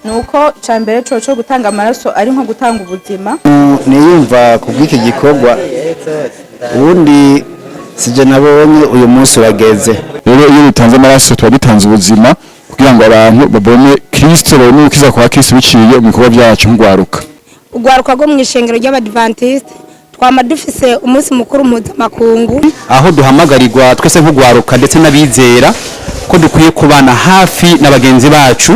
Ni uko cya mbere cyo gutanga amaraso ari nko gutanga ubuzima. Niyumva ku bw'iki gikorwa, ubundi sije nabonye uyu munsi urageze. Rero iyo dutanze amaraso, tuba dutanze ubuzima kugira ngo abantu babone Kristo, babone ugukiza kwa Kristo biciye mu bikorwa byacu nk'urwaruka. Urwaruka rwo mu ishengero ry'Abadivantisite twama dufise umunsi mukuru mpuzamakungu, aho duhamagarirwa twese nk'urwaruka ndetse n'abizera ko dukwiye kubana hafi na bagenzi bacu,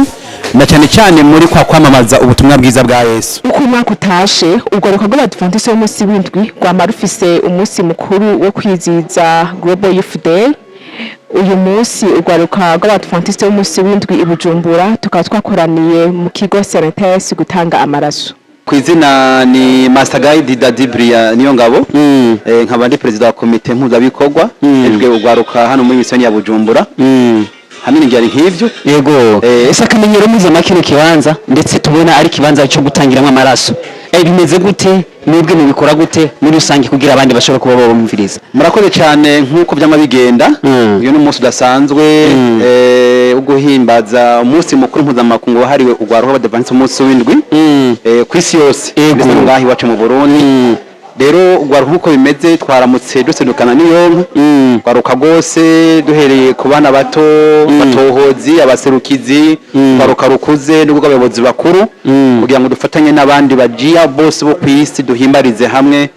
na cyane cyane muri kwa kwamamaza ubutumwa bwiza bwa Yesu. Uko umwaka utashe, urwaruka rw'Abadivantisite b'umunsi w'indwi rwama rufise umunsi mukuru wo kwizihiza Global Youth Day. Uyu munsi urwaruka rw'Abadivantisite b'umunsi w'indwi i Bujumbura tukaba twakoraniye mu kigo CNTS gutanga amaraso. Ku izina ni Master Guide Dadi Bria niyo ngabo, nkaba ndi perezida wa komite mpuzabikorwa ejwe urwaruka hano muri misiyoni ya Bujumbura. Hanini ngira nk'ivyo. Yego. Ese akamenyero muzama kino kibanza, ndetse tubona ari ikibanza cyo gutangiramo amaraso, bimeze gute? Mwebwe mubikora gute muri rusange kugira abandi bashobora kuba babumviriza? Murakoze cyane. Nk'uko byama bigenda, uyu ni umunsi udasanzwe wo guhimbaza umunsi mukuru mpuzamakungu wahariwe urwaruka rw'Abadivantisite umunsi w'indwi ku isi yose, ndetse no ngaha iwacu mu Burundi. Rero urwaruka nk'uko bimeze, twaramutse dusedukana n'iyonka rwaruka rwose, duhereye ku bana bato, batohozi, abaserukizi, urwaruka rukuze n'urw'abayobozi bakuru, kugira ngo dufatanye n'abandi bajiya bose bo ku isi duhimbarize hamwe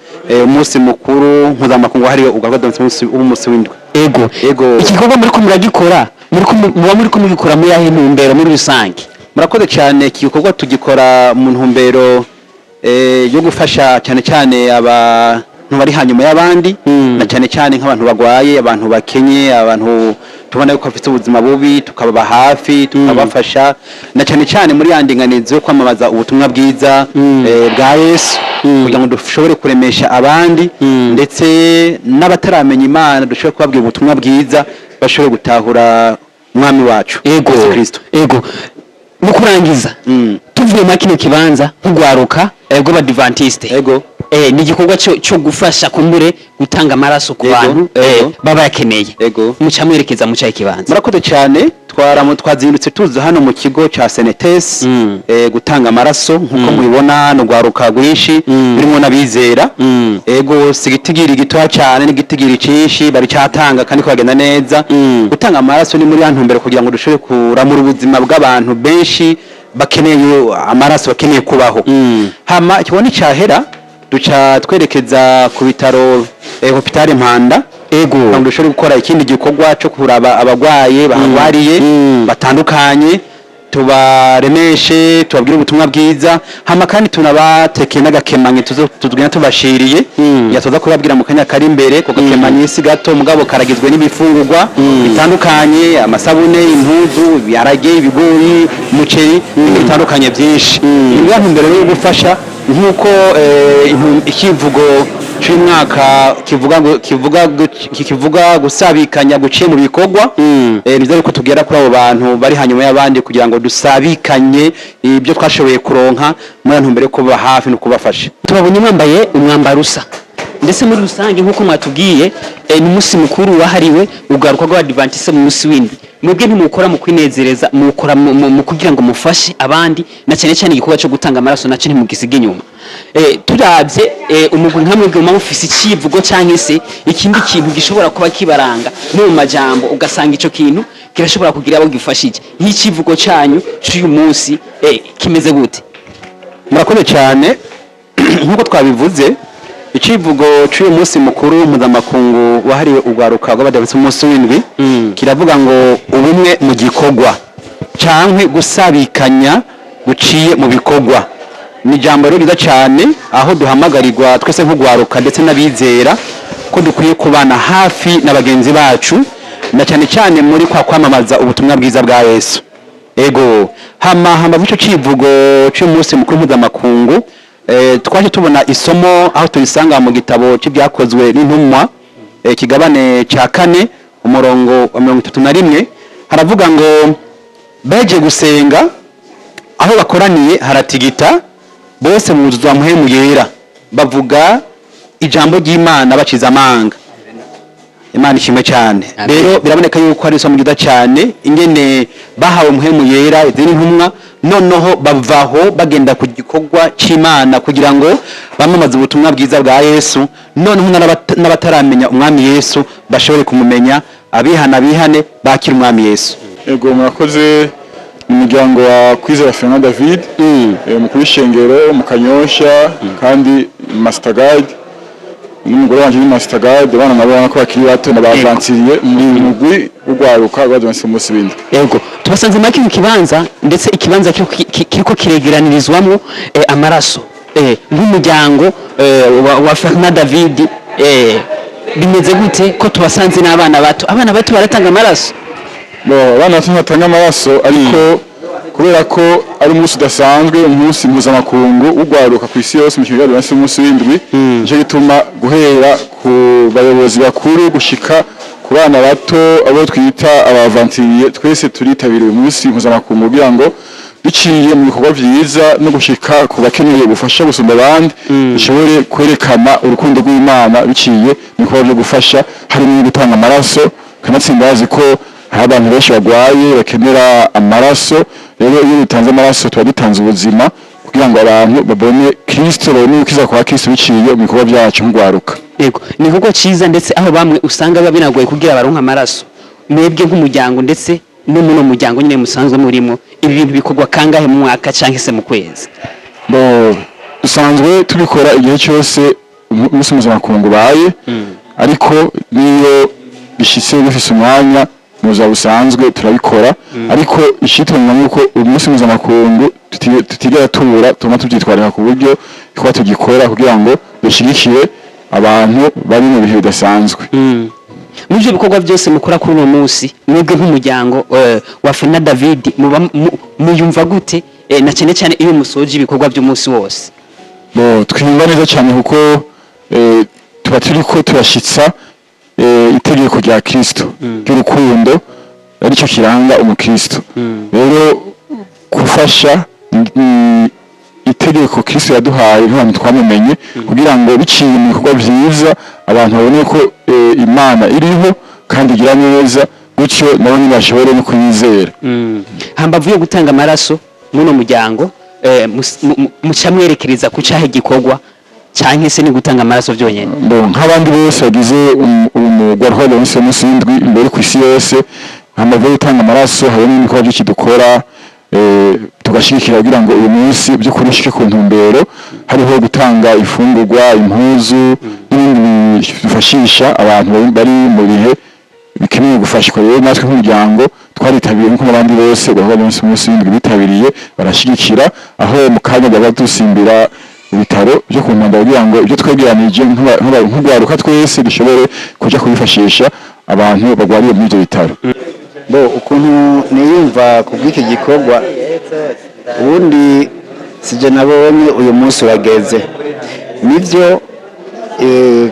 umunsi mukuru mpuzamakungu wahariwe urwaruka rw'Abadivantisite w'umunsi w'indwi. Ego. Ego. Igikorwa muri ko muragikora, muri ko muba muri ko mugikora muri yahe ntumbero muri rusange? Murakoze cyane. Iki gikorwa tugikora mu ntumbero yo gufasha cyane cyane abantu bari hanyuma y'abandi, na cyane cyane nk'abantu bagwaye, abantu bakenye, abantu tubona yuko bafite ubuzima bubi, tukababa hafi, tukabafasha, na cyane cyane muri ya ndinganizo yo kwamamaza ubutumwa bwiza bwa Yesu, kugira ngo dushobore kuremesha abandi, ndetse n'abataramenya Imana dushobore kubabwira ubutumwa bwiza, bashobore gutahura Umwami wacu Yesu Kristo. Ego. Mu kurangiza, tuvuye muri kino kibanza nk'urwaruka rw'Abadivantiste, ni igikorwa cyo gufasha kumbure gutanga amaraso ku bantu baba bayakeneye, muca mwerekeza muca ikibanza? Murakoze cyane. Twazindutse tuza hano mu kigo ca CNTS gutanga amaraso. Nkuko mubibona, ni urwaruka rwinshi birimo n'abizera. Ego, si igitigiri gitoya cyane, n'igitigiri cyinshi bari cyatanga kandi ko bagenda neza. Gutanga amaraso ni muri ya ntumbero kugira ngo dushobore kuramura ubuzima bw'abantu benshi bakeneye amaraso, bakeneye kubaho. Hama ikibona cyahera, duca twerekeza ku bitaro, hôpital Mpanda, kugira ngo dushobore gukora ikindi gikorwa cyo kuraba abagwaye bahagwariye batandukanye, tubaremeshe, tubabwire ubutumwa bwiza. Hama kandi tunabatekeye n'agakemanyi tugenda tubashiriye, yatoza kubabwira mu kanya kari imbere. Ku gakemanyi si gato, mugabo karagizwe n'ibifungurwa bitandukanye: amasabune, impuzu, ibiharage, ibigori, umuceri n'ibindi bitandukanye byinshi. Ni ya ntumbero yo gufasha nk'uko ikivugo cy'umwaka kivuga ngo kivuga gusabikanya guciye mu bikorwa. Nivyo ko tugera kuri abo bantu bari hanyuma y'abandi kugira ngo dusabikanye ibyo twashoboye kuronka muri ya ntumbero yo kuba hafi no kubafasha. Tubabonye mwambaye umwambaro usa, ndetse muri rusange nk'uko mwatubwiye, ni umunsi mukuru wahariwe urwaruka rw'Abadivantiste mu munsi w'indwi. Mwebwe ntimukora mu kwinezereza, mukora mu kugira ngo mufashe abandi, na cyane cyane igikorwa cyo gutanga amaraso nacyo ntimugisiga inyuma. Turabye umugwi nka mwebwe muba mufise icivugo cyangwa se ikindi kintu gishobora kuba kibaranga no mu majambo, ugasanga ico kintu kirashobora kugira abo gifashije. Nk'icivugo cyanyu cy'uyu munsi kimeze gute? Murakoze cyane. Nk'uko twabivuze, icivugo cy'uyu munsi mukuru mpuzamakungu wahariwe urwaruka rw'Abadivantisite umunsi w'indwi kiravuga ngo ubumwe mu gikorwa canke gusabikanya guciye mu bikorwa. Ni ijambo rero ryiza cyane, aho duhamagarirwa twese nk'urwaruka ndetse n'abizera ko dukwiye kubana hafi na bagenzi bacu, na cyane cyane muri kwa kwamamaza ubutumwa bwiza bwa Yesu. Ego. Hama ico civugo cy'umunsi mukuru mpuzamakungu, twaje tubona isomo aho turisanga mu gitabo cy'Ibyakozwe n'Intumwa, kigabane ca 4, umurongo wa 31. Haravuga ngo beje gusenga, aho bakoraniye haratigita, bose buzuzwa Mpwemu Yera, bavuga ijambo ry'Imana bacize amanga. Imana ishimwe cyane. Amen. Rero biraboneka yuko ari isomo ryiza cyane, ingene bahawe Mpwemu Yera izindi ntumwa. Noneho bavaho bagenda ku gikorwa c'Imana kugira ngo bamamaze ubutumwa bwiza bwa Yesu, noneho n'abataramenya Umwami Yesu bashobore kumumenya, abihana bihane, bakira Umwami Yesu. Ego, murakoze. Ni umuryango wa Kwizera Fernand David, mukuru w'ishengero mu Kanyosha kandi master guide, n'umugore wanje ni master guide. Abana nabo ubona ko bakiri bato, nabavantiriye mu mugwi w'urwaruka rw'Abadiventiste b'umunsi w'indwi. Yego, tubasanze muri kino kibanza, ndetse ikibanza kiriko kiregeranirizwamo amaraso. Nk'umuryango wa Fernand David, bimeze gute ko tubasanze n'abana bato? Abana bato baratanga amaraso? Bo, abana bato ntibatanga amaraso, ariko kubera ko ari umunsi udasanzwe, umunsi mpuzamakungu w'urwaruka ku isi yose mu kigo cy'Abadiventiste b'umunsi w'indwi, nicyo gituma guhera ku bayobozi bakuru gushika ku bana bato, abo twita abavantiriye, twese turitabira uyu munsi mpuzamakungu kugira ngo biciye mu bikorwa vyiza no gushika ku bakeneye ubufasha gusumba abandi, dushobore kwerekana urukundo rw'Imana biciye mu bikorwa byo gufasha, harimo gutanga amaraso. Kanatsinda bazi ko hari abantu benshi barwaye bakenera amaraso. Rero iyo dutanze amaraso tuba dutanze ubuzima kugira ngo abantu babone Kristo, babone ugukiza kwa Kristo biciye mu bikorwa byacu nk'urwaruka. Yego, ni igikorwa ciza, ndetse aho bamwe usanga biba binagoye kugira baronke amaraso. Mwebwe nk'umuryango, ndetse no muno muryango nyine musanzwe murimo, ibi bintu bikorwa kangahe mu mwaka canke se mu kwezi? Bo, dusanzwe tubikora igihe cyose umunsi mpuzamakungu ubaye, ariko n'iyo bishyitse bifise umwanya mu buzima busanzwe turabikora. Ariko icyitonderwa ni uko umunsi mpuzamakungu tutigera tubura, tuguma tubyitwararika ku buryo kuba tugikora kugira ngo dushyigikire abantu bari mu bihe bidasanzwe. Muri ibyo bikorwa byose mukora kuri uno munsi, mwebwe nk'umuryango wa Fernand David, muba muyumva gute, na cyane cyane iyo musoje ibikorwa by'umunsi wose? Bo, twiyumva neza cyane kuko tuba turiko turashyitsa itegeko rya Kristo ry'urukundo, aricyo kiranga umukristo. Rero gufasha ni itegeko Kristo yaduhaye nk'abantu twamumenye, kugira ngo biciye mu bikorwa vyiza abantu babone ko Imana iriho kandi igira neza, gutyo nabo nyine bashobore no kuyizera. Hambavu yo gutanga amaraso, muno muryango muca mwerekereza ku cahe gikorwa, canke se ni gutanga amaraso byonyene? Bo, nk'abandi bose bagize umugwi w'Abadiventiste b'umunsi w'indwi imbere ku isi yose, hambavu yo gutanga amaraso hari n'ibikorwa byinshi dukora, tugashyigikira kugira ngo uyu munsi by'ukuri ushike ku ntumbero. Hariho gutanga ifungurwa, impuzu n'ibindi bifashisha abantu bari mu bihe bikeneye gufashwa. Rero natwe nk'umuryango twaritabiriye nk'uko n'abandi bose b'Abadiventiste b'umunsi w'indwi bitabiriye, barashyigikira. Aho mu kanya baba dusimbira ibitaro byo ku Mpanda kugira ngo ibyo twegeranije nk'urwaruka twese dushobore kuja kubifashisha abantu barwariye muri ibyo bitaro. Bo, ukuntu niyumva ku bw'iki gikorwa, ubundi sije nabonye uyu munsi urageze. Nibyo,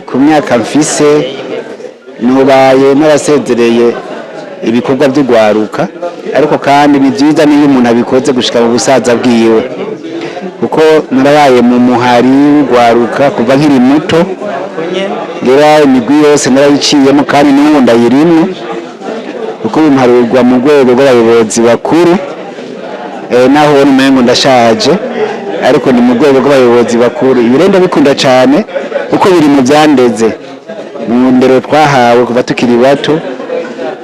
ku myaka mfise nubaye narasezereye ibikorwa by'urwaruka, ariko kandi ni byiza niyo umuntu abikoze gushika mu busaza bwiwe, kuko narabaye mu muhari w'urwaruka kuva nkiri muto, ngera imigwi yose narayiciyemo, kandi n'ubu ndayirimwo, kuko ubu mparirwa mu rwego rw'abayobozi bakuru. Naho ubona umengo ndashaje, ariko ni mu rwego rw'abayobozi bakuru. Ibi rero ndabikunda cyane kuko biri mu byandeze, mu ndero twahawe kuva tukiri bato,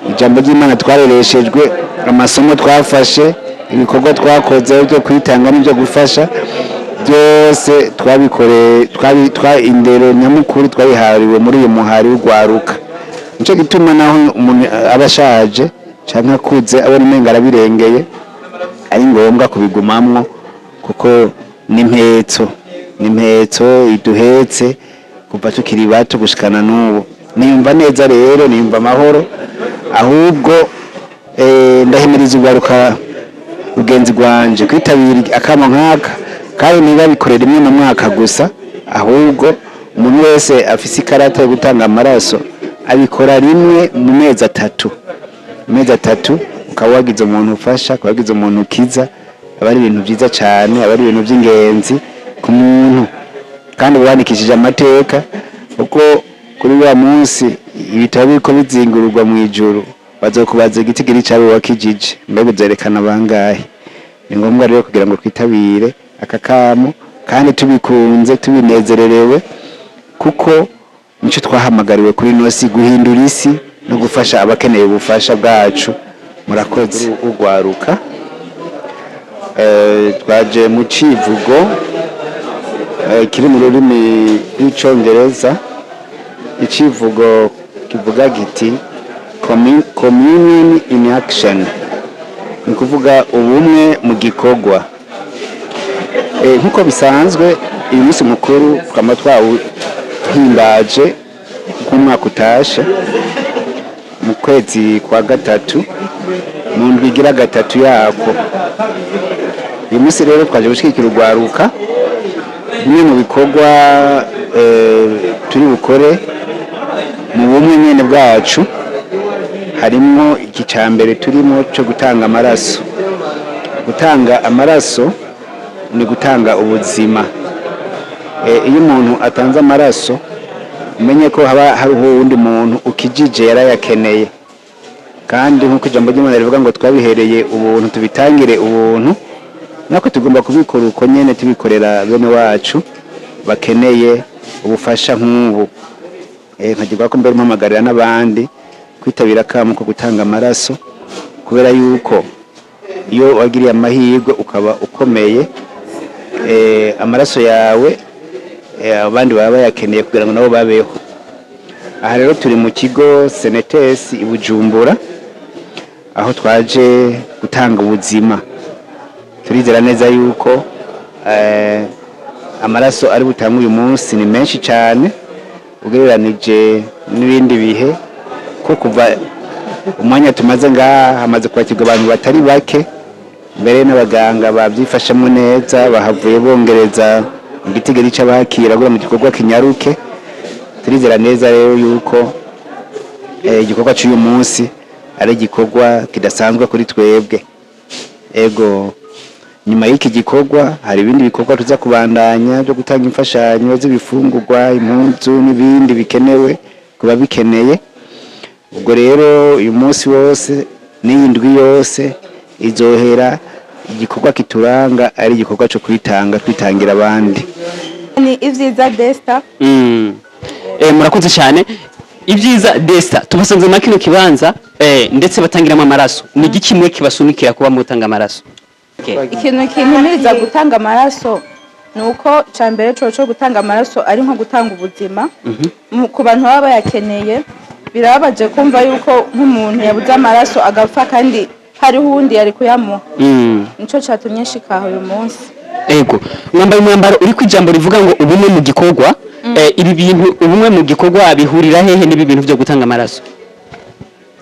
ijambo ry'Imana twarereshejwe, amasomo twafashe, ibikorwa twakoze byo kwitanga n'ibyo gufasha, byose twabikoreye indero nyamukuru twabihariwe muri uyu muhari w'urwaruka. Nicyo gituma naho umuntu aba ashaje cyangwa akuze abona umenga arabirengeye, ari ngombwa kubigumamwo, kuko ni impetso iduhetse kuva tukiri bato gushikana n'ubu. Niyumva neza rero, niyumva amahoro. Ahubwo ndahimiriza urwaruka rugenzi rwanje kwitabira akamo nk'aka, kandi ntibabikore rimwe mu mwaka gusa, ahubwo umuntu wese afise ikarata yo gutanga amaraso abikora rimwe mu mezi 3. Amezi 3 ukaba wagize umuntu ufasha, ukaba wagize umuntu ukiza. Aba ari ibintu byiza cyane, aba ari ibintu by'ingenzi ku muntu, kandi uba wandikishije amateka, kuko kuri wa munsi ibitabo biriko bizingururwa mu ijuru, bazokubaza igitigiri cawe wakijije, mbega uzerekana bangahe? Ni ngombwa rero kugira ngo twitabire aka kamo kandi tubikunze, tubinezererewe, kuko nicyo twahamagariwe kuri ino si, guhindura isi no gufasha abakeneye ubufasha bwacu. Murakoze. Ugwaruka, twaje mu civugo kiri mu rurimi rw'Icongereza, icivugo kivuga giti "Communion in action", ni kuvuga ubumwe mu gikorwa. Nk'uko bisanzwe, uyu munsi mukuru twama twawuhimbaje nk'umwaka utashe mu kwezi kwa gatatu, mu ndwi igira gatatu yako. Uyu munsi rero twaje gushyigikira urwaruka. Bimwe mu bikorwa turi bukore mu bumwe nyene bwacu harimo iki cya mbere turimo cyo gutanga amaraso. Gutanga amaraso ni gutanga ubuzima. Iyo umuntu atanze amaraso, umenye ko haba hariho uwundi muntu ukijije yarayakeneye. Kandi nk'uko ijambo ry'Imana rivuga ngo twabihereye ubuntu, tubitangire ubuntu, natwe tugomba kubikora uko nyene, tubikorera bene wacu bakeneye ubufasha nk'ubu. Nkagirwa ko mbere mpamagarira n'abandi kwitabira akamo ko gutanga amaraso, kubera yuko iyo wagiriye amahirwe ukaba ukomeye, amaraso yawe abandi baba bayakeneye kugira ngo nabo babeho. Aha rero turi mu kigo CNTS i Bujumbura, aho twaje gutanga ubuzima. Turizera neza yuko amaraso ari butangwe uyu munsi ni menshi cyane ugereranije n'ibindi bihe, ko kuva umwanya tumaze ngaha hamaze kwakirwa abantu batari bake. Mbere n'abaganga babyifashemo neza, bahavuye bongereza igitigiri c'abakira kugira mu gikorwa kinyaruke. Turizera neza rero yuko igikorwa cy'uyu munsi ari igikorwa kidasanzwe kuri twebwe. Ego, nyuma y'iki gikorwa hari ibindi bikorwa tuza kubandanya byo gutanga imfashanyo z'ibifungurwa, impuzu n'ibindi bikenewe kuba bikeneye. Ubwo rero uyu munsi wose n'iyi ndwi yose izohera igikorwa kituranga ari igikorwa cyo kwitanga, kwitangira abandi. Ni Ibyiza Desta. Murakoze cyane, Ibyiza Desta. Tubasanze muri kino kibanza ndetse batangiramo amaraso. Ni igiki kimwe kibasunikira kuba mutanga amaraso? Okay. Ikintu kimpimiriza gutanga amaraso ni uko cya mbere cyo gutanga amaraso ari nko gutanga ubuzima ku bantu baba bayakeneye. Birababaje kumva yuko nk'umuntu yabuze amaraso agapfa kandi hariho uwundi yari kuyamuha. Nico cyatumye nshika uyu munsi. Ego, mwambaye umwambaro uri ku ijambo rivuga ngo ubumwe mu gikorwa. Ibi bintu, ubumwe mu gikorwa, bihurira hehe n'ibi bintu byo gutanga amaraso?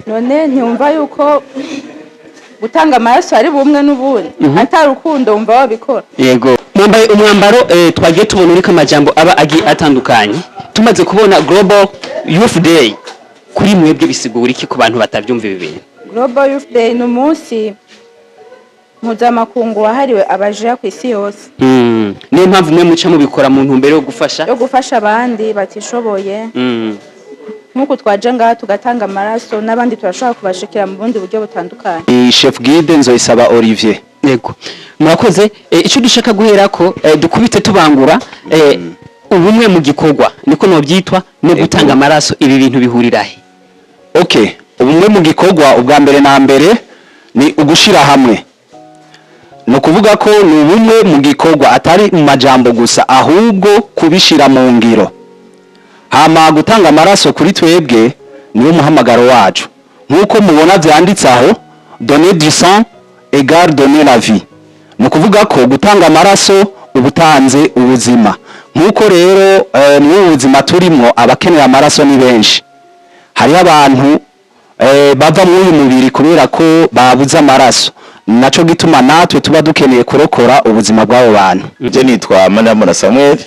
None ntiwumva yuko gutanga amaraso ari bumwe n'ubundi? Atari urukundo, wumva wabikora? Yego, mwambaye umwambaro twagiye tubona uriko amajambo aba agiye atandukanye. Tumaze kubona Global Youth Day, kuri mwebwe bisigura iki ku bantu batavyumva ibi bintu? Global Youth Day ni umunsi mpuzamakungu wahariwe abajeya ku isi yose. Niyo mpamvu mwe muca mubikora mu ntumbero yo gufasha yo gufasha abandi batishoboye. Nk'uku twaje ngaha tugatanga amaraso, n'abandi turashobora kubashikira mu bundi buryo butandukanye. Ni Chef Guide Nzoyisaba Olivier. Yego, murakoze. Icyo dushaka guherako, dukubite tubangura, ubumwe mu gikorwa niko nobyitwa, no gutanga amaraso, ibi bintu bihurira he? Okay, ubumwe mu gikorwa, ubwa mbere na mbere ni ugushira hamwe. Ni ukuvuga ko ni ubumwe mu gikorwa, atari mu majambo gusa, ahubwo kubishira mu ngiro. Hama gutanga amaraso kuri twebwe niwo muhamagaro wacu, nk'uko mubona vyanditse aho: "Donner du sang égale donner la vie." Ni ukuvuga ko gutanga amaraso uba utanze ubuzima. Nk'uko rero muri ubu buzima turimwo, abakenera amaraso ni benshi. Hariho abantu bava muri uyu mubiri kubera ko babuze amaraso. Naco gituma natwe tuba dukeneye kurokora ubuzima bw'abo bantu. Je nitwa Manirambona Samuel,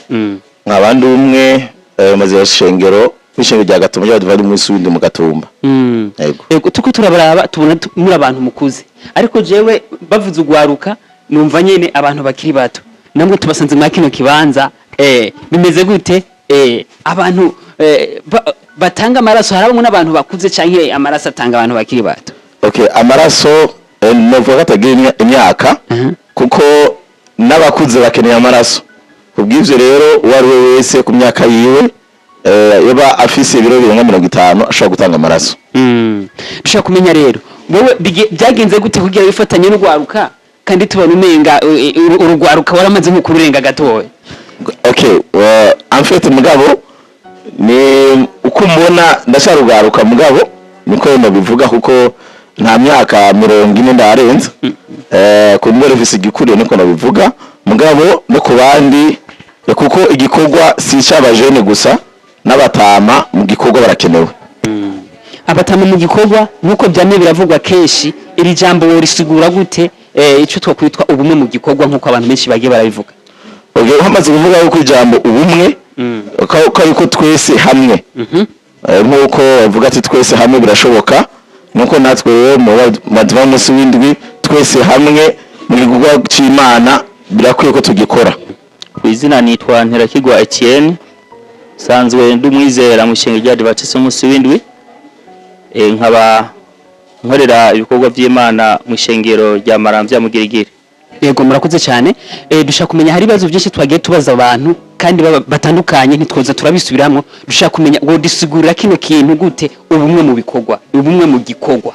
nkaba ndi umwe maze shengero w'ishengero rya Gatumba ry'Abadivantisiti b'umunsi w'indwi mu Gatumba. Yego. Yego, tuko turabaraba tubona muri abantu mukuze, ariko jewe bavuze ugwaruka numva nyene abantu bakiri bato. Namwe tubasanze mwa kino kibanza, bimeze gute? Abantu batanga amaraso harabamwe n'abantu bakuze, canke amaraso atanga abantu bakiri bato? Okay, amaraso novuga ko atagira imyaka. Kuko n'abakuze bakeneye amaraso. Kubw'ivyo rero, uwo ari we wese ku myaka yiwe, yoba afise ibiro birenga 50, ashobora gutanga amaraso. Dushobora kumenya rero wowe byagenze gute kugira wifatanye n'urwaruka, kandi tubona umenga urugwaruka waramaze nko kururenga gatoya? Okay, well, en fait, mugabo ni uko mbona ndasharugaruka, mugabo niko ndabivuga, kuko nta myaka 40 ndarenza. Kumbura ifise igikuriye, niko ndabivuga, mugabo no ku bandi, kuko igikorwa si ic'abajene gusa, n'abatama mu gikorwa barakenewe. Abatama mu gikorwa, nk'uko byamye biravugwa kenshi, iri jambo risigura gute, ico twakwitwa ubumwe mu gikorwa, nk'uko abantu benshi bagiye barabivuga? Okay, hamaze kuvuga yuko ijambo ubumwe ko ariko twese hamwe, nk'uko bavuga ati twese hamwe birashoboka, nuko natwe rero mu badiva munsi w'indwi, twese hamwe mu gikorwa c'Imana birakwiye ko tugikora. Ku izina nitwa Nterakigwa Etienne, sanzwe ndi umwizera mu ishengero rya Adventiste umunsi w'indwi, nkaba nkorera ibikorwa by'Imana mu ishengero rya Maramvya mu Girigiri. Yego, murakoze cyane. Dushaka kumenya, hari ibibazo byinshi twagiye tubaza abantu kandi batandukanye, ntitwoza turabisubiramo. Dushaka kumenya ngo disigurira kino kintu gute, ubumwe mu bikorwa, ubumwe mu gikorwa.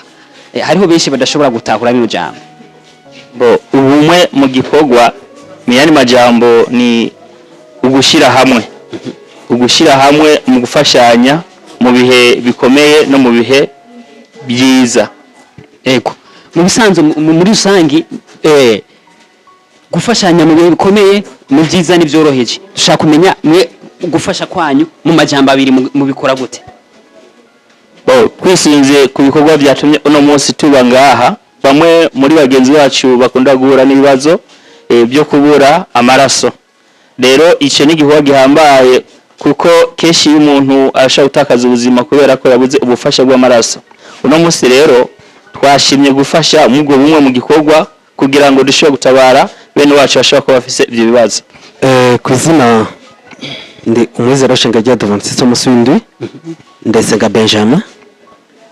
Hariho benshi badashobora gutahura bino jambo. Bo, ubumwe mu gikorwa mu yandi majambo ni ugushyira hamwe, ugushyira hamwe mu gufashanya mu bihe bikomeye no mu bihe byiza. Ego, mu bisanzwe muri rusangi, gufashanya mu bihe bikomeye, mu byiza n'ibyoroheje. Dushaka kumenya mwe gufasha kwanyu mu majambo abiri mubikora gute? Bo, twisunze ku bikorwa byatumye uno munsi tuba ngaha, bamwe muri bagenzi bacu bakunda guhura n'ibibazo byo kubura amaraso. Rero icyo ni igikorwa gihambaye, kuko kenshi iyo umuntu arashobora gutakaza ubuzima kubera ko yabuze ubufasha bw'amaraso. Uno munsi rero twashimye gufasha muri ubwo bumwe mu gikorwa kugira ngo dushobore gutabara bene wacu bashobora kuba bafise ibyo bibazo. Ku izina ndi umwizera w'ishenga rya Adventiste umunsi w'indwi, Ndayisenga Benjamin.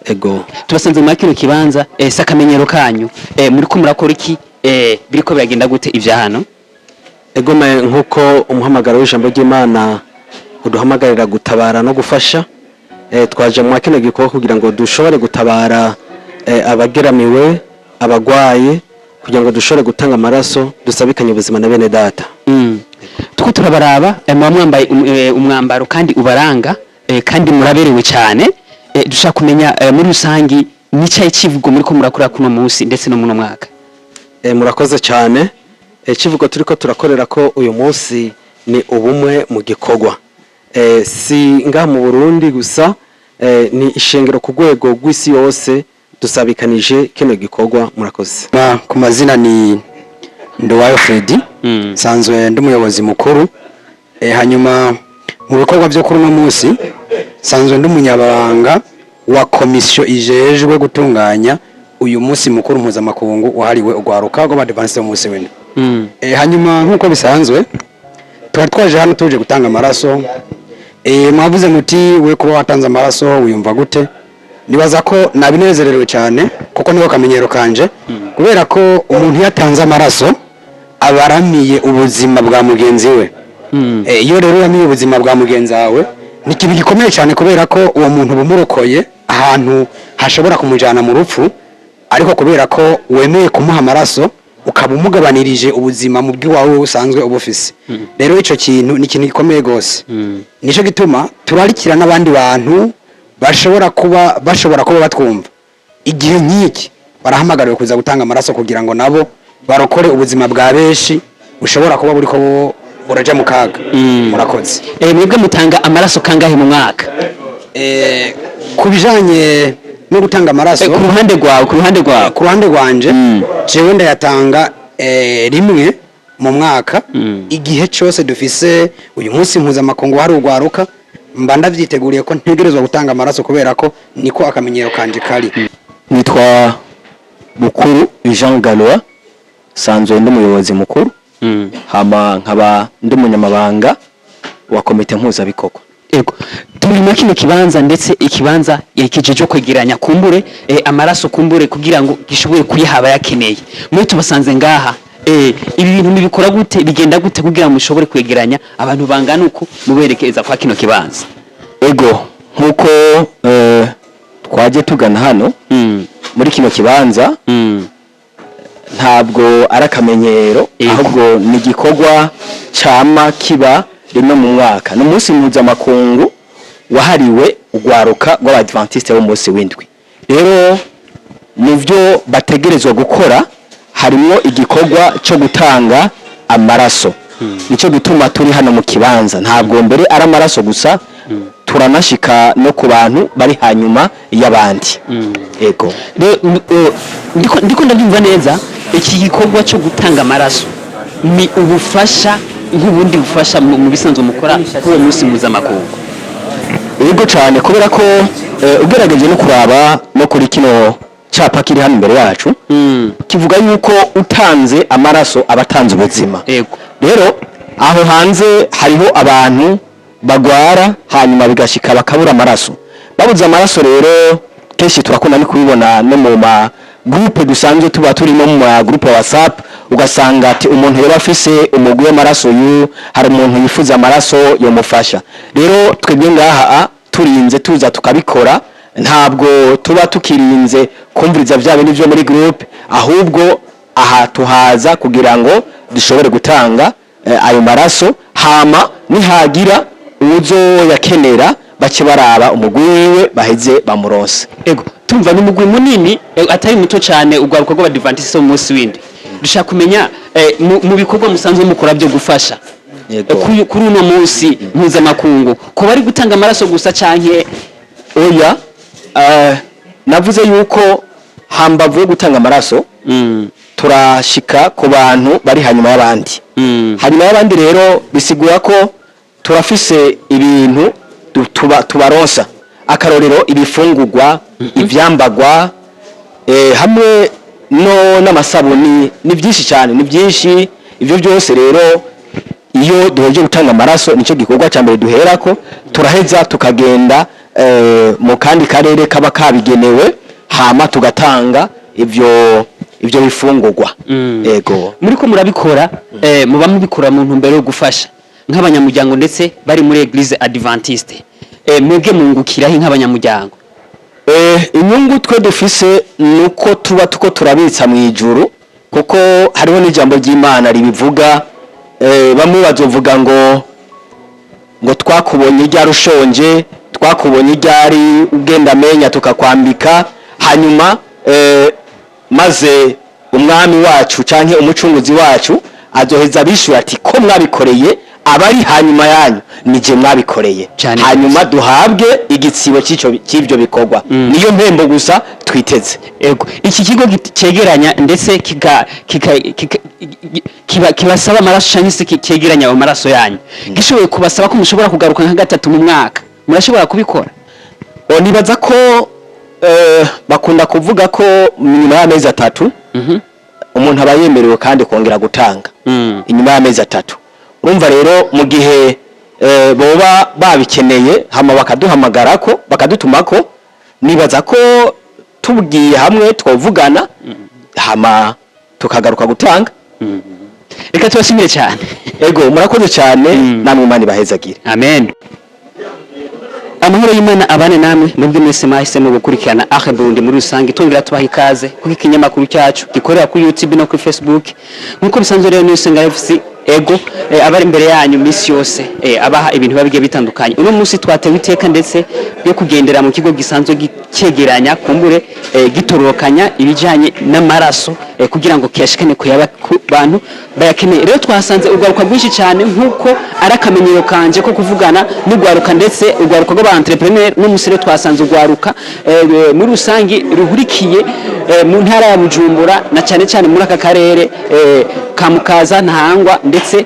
Ego. Tubasanze muri kino kibanza, si akamenyero kanyu. Muriko murakora iki? Biriko biragenda gute ivya hano? Ego me, nk'uko umuhamagaro w'ijambo ry'Imana uduhamagarira gutabara no gufasha, twaje mu kino gikorwa kugira ngo dushobore gutabara abageramiwe, abagwaye, kugira ngo dushobore gutanga amaraso, dusabikanye ubuzima na bene data. Tuko turabaraba, muba mwambaye umwambaro kandi ubaranga, kandi muraberewe cyane. Dushaka kumenya, muri rusangi nicaye kivugo muriko murakora kuno munsi ndetse no muno mwaka? Murakoze cyane. Kivugo turiko turakorera ko uyu munsi ni ubumwe mu gikorwa. Si ngaha mu Burundi gusa, ni ishengero ku rwego rw'isi yose dusabikanije kino gikorwa. Murakoze. Ku mazina ni Nduwayo Fredy, nsanzwe ndi umuyobozi mukuru. Hanyuma mu bikorwa byo kuri uno munsi, nsanzwe ndi umunyabanga wa komisiyo ijejwe gutunganya uyu munsi mukuru mpuzamakungu wahariwe urwaruka rw'Abadivantisite b'umunsi w'indwi. Hanyuma nk'uko bisanzwe twari twaje hano tuje gutanga amaraso. Mwavuze muti we kuba watanze amaraso wiyumva gute? Nibaza ko nabinezererewe cyane, kuko niko kamenyero kanje, kubera ko umuntu iyo atanze amaraso aba aramiye ubuzima bwa mugenzi we. Iyo rero uramiye ubuzima bwa mugenzi wawe ni ikintu gikomeye cyane, kubera ko uwo muntu uba umurokoye ahantu hashobora kumujyana mu rupfu, ariko kubera ko wemeye kumuha amaraso ukaba umugabanirije ubuzima mu bw'iwawe usanzwe uba ufise. Rero icyo kintu ni ikintu gikomeye rwose. Nicyo gituma turarikira n'abandi bantu bashobora kuba batwumva igihe nk'iki, barahamagariwe kuza gutanga amaraso kugira ngo nabo barokore ubuzima bwa benshi bushobora kuba buriko buraja mu kaga. Murakoze. Mwebwe mutanga amaraso kangahe mu mwaka? Ku bijanye no gutanga amaraso, Ku ruhande rwawe, ku ruhande rwawe. Ku ruhande rwanje, jewe ndayatanga rimwe mu mwaka. Igihe cyose dufise uyu munsi mpuzamakungu hari urwaruka, mba ndavyiteguriye ko ntegerezwa gutanga amaraso, kubera ko niko akamenyero kanje kari. Nitwa Bukuru Jean Galois, sanzwe ndi umuyobozi mukuru, hama nkaba ndi umunyamabanga wa komite mpuzabikorwa. Ego, turi muri kino kibanza, ndetse ikibanza kijeje kwegeranya kumbure amaraso, kumbure kugira ngo gishobore kuyaha abayakeneye. Muri tubasanze ngaha. Ibi bintu mubikora gute, bigenda gute kugira ngo mushobore kwegeranya abantu bangana uko muberekeza kwa kino kibanza? Ego, nkuko twaje tugana hano muri kino kibanza, ntabwo ari akamenyero, ahubwo ni igikorwa cama kiba rimwe mu mwaka. Ni umunsi mpuzamakungu wahariwe urwaruka rw'Abadventiste b'umunsi w'indwi. Rero mu byo bategerezwa gukora harimwo igikorwa cyo gutanga amaraso. Nicyo gituma turi hano mu kibanza. Ntabwo mbere ari amaraso gusa, turanashika no ku bantu bari hanyuma y'abandi. Ego. Ndiko ndabyumva neza, iki gikorwa cyo gutanga amaraso ni ubufasha nk'ubundi bufasha mu bisanzwe mukora kuri uwo munsi mpuzamakungu? Yego cyane, kubera ko ugerageje no kuraba no kuri kino cyapa kiri hano imbere yacu, kivuga yuko utanze amaraso aba atanze ubuzima. Rero aho hanze hariho abantu bagwara, hanyuma bigashika bakabura amaraso. Babuze amaraso rero, kenshi turakunda no kubibona no mu ma groupe dusanzwe tuba turimo, mu ma groupe ya WhatsApp, ugasanga ati umuntu yaba afise umugwi w'amaraso yu, hari umuntu yifuza amaraso yomufasha. Rero twebwe ngaha turinze tuza tukabikora, ntabwo tuba tukirinze kumviriza bya bindi byo muri groupe, ahubwo aha tuhaza kugira ngo dushobore gutanga ayo maraso, hama nihagira uwuzoyakenera bace baraba umugwi wiwe baheze bamuronse. Ego, tumva ni umugwi munini, atari muto cyane, urwaruka rw'Abadivantiste mu munsi w'indwi. Dushaka kumenya mu bikorwa musanzwe mukora byo gufasha, kuri uno munsi mpuzamakungu, kuba ari gutanga amaraso gusa canke? Oya, navuze yuko hambavu yo gutanga amaraso turashika ku bantu bari hanyuma y'abandi. Hanyuma y'abandi rero bisigura ko turafise ibintu tubaronsa, akarorero ibifungurwa, ivyambagwa, hamwe no n'amasabuni. Ni byinshi cyane, ni byinshi. Ibyo byose rero, iyo duheje gutanga amaraso, nicyo gikorwa cya mbere duherako. Turaheza tukagenda mu kandi karere kaba kabigenewe, hama tugatanga ivyo bifungurwa. Ego. Muri ko murabikora, muba mubikora mu ntumbero yo gufasha nk'abanyamuryango ndetse bari muri Eglise Adventiste. Mwebwe mungukirahe nk'abanyamuryango? Inyungu twe dufise nuko tuba tuko turabitsa mu ijuru, kuko hariho n'ijambo ry'Imana ribivuga. Bamwe bazovuga ngo twakubonye ryari ushonje, twakubonye ryari ugenda amenya tukakwambika. Hanyuma maze umwami wacu canke umucunguzi wacu azoheza abishura ati ko mwabikoreye abari hanyuma yanyu, nije mwabikoreye. Hanyuma duhabwe igitsibo cy'ivyo bikorwa. Niyo mpembo gusa twiteze. Ego, iki kigo cegeranya ndetse kika kika kika- kiba kibasaba amaraso canke se cegeranya ayo maraso yanyu, gishoboye kubasaba ko mushobora kugaruka nka gatatu mu mwaka, murashobora kubikora? O, nibaza ko bakunda kuvuga ko nyuma y'amezi 3 umuntu aba yemerewe kandi kongera gutanga, inyuma y'amezi 3. Urumva rero mu gihe boba babikeneye, hama bakaduhamagara ko bakadutuma ko, nibaza ko tubwiye hamwe twovugana, hama tukagaruka gutanga. Reka tubashimire cyane. Ego, murakoze cyane namwe, Imana ibahezagire. Amen. Amahoro y'Imana abane namwe mwebwe mwese mwahisemo gukurikirana Ahe Burundi muri rusange. Twongera tubaha ikaze kuko ikinyamakuru cyacu gikorera kuri YouTube no kuri Facebook nk'uko bisanzwe. Rero Niyosenga FC, ego, abari imbere yanyu misi yose, abaha ibintu biba bigiye bitandukanye. Uno munsi twatewe iteka ndetse yo kugendera mu kigo gisanzwe cegeranya kumbure, gitororokanya ibijanye n'amaraso, kugira ngo kiyashikane ku bantu bayakeneye. Rero twasanze urwaruka rwinshi cyane, nk'uko ari akamenyero kanje ko kuvugana n'urwaruka, ndetse urwaruka rw'aba entrepreneur. N'umunsi rero twasanze urwaruka muri rusange ruhurikiye mu ntara ya Bujumbura, na cyane cyane muri aka karere ka Mukaza, Ntahangwa ndetse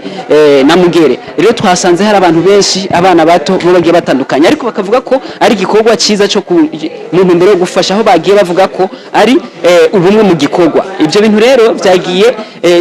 na Mugere. Rero twasanze hari abantu benshi, abana bato bo bagiye batandukanye, ariko bakavuga ko ari igikorwa cyiza cyo mu ntumbero yo gufasha, aho bagiye bavuga ko ari ubumwe mu gikorwa. Ibyo bintu rero byagiye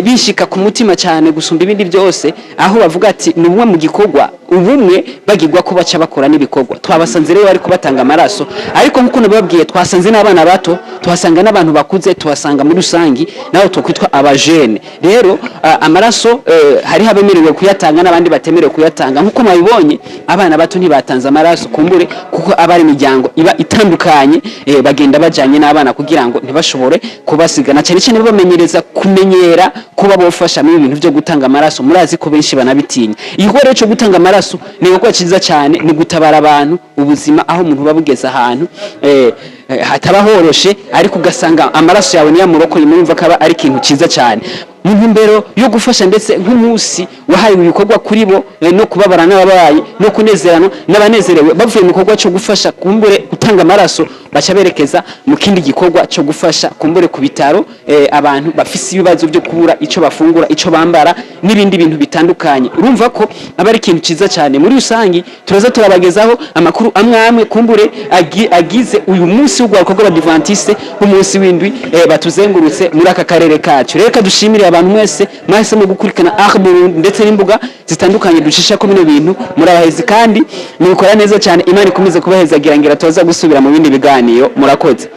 bishika ku mutima cyane gusumba ibindi byose, aho bavuga ati ni ubumwe mu gikorwa, ubumwe bagirwa ko baca bakora n'ibikorwa. Twabasanze rero bariko batanga amaraso, ariko nk'uko nababwiye, twasanze n'abana bato, tuhasanga n'abantu. abantu bakuze, tuhasanga muri rusangi naho twokwitwa abajene. Rero amaraso hariho abemerewe kuyatanga n'abandi batemerewe kuyatanga. Nk'uko mwabibonye, abana bato ntibatanze amaraso, kumbure kuko aba ari imiryango iba itandukanye, bagenda bajanye n'abana kugira ngo ntibashobore kubasigana, cyane cyane babamenyereza kumenyera kuba bofasha muri ibintu byo gutanga amaraso. Murazi ko benshi banabitinya. Igikorwa rero cyo gutanga amaraso ni igikorwa cyiza cyane, ni gutabara abantu ubuzima, aho umuntu uba bugeze ahantu hataba horoshe, ariko ugasanga amaraso yawe niyo amurokoye. Murumva ko aba ari ikintu cyiza cyane mu ntumbero yo gufasha, ndetse nk'umunsi wahariwe ibikorwa kuri bo, no kubabara n'ababaye no kunezerana n'abanezerewe. Bavuye mu gikorwa cyo gufasha kumbure gutanga amaraso, baca berekeza mu kindi gikorwa cyo gufasha kumbure ku bitaro, abantu bafise ibibazo byo kubura ico bafungura, ico bambara n'ibindi bintu bitandukanye. Urumva ko aba ari ikintu cyiza cyane. Muri rusangi turaza turabagezaho amakuru amwe amwe kumbure agize uyu munsi w'urwaruka rw'Abadivantiste b'umunsi w'indwi, batuzengurutse muri aka karere kacu. Rero reka dushimire abantu mwese mwahisemo gukurikirana Art Burundi ndetse n'imbuga zitandukanye ducisha ko bino bintu. Muri abahezi kandi mubikora neza cyane. Imana ikomeze kubahezagira. Ngira tuza gusubira mu bindi biganiro. Murakoze.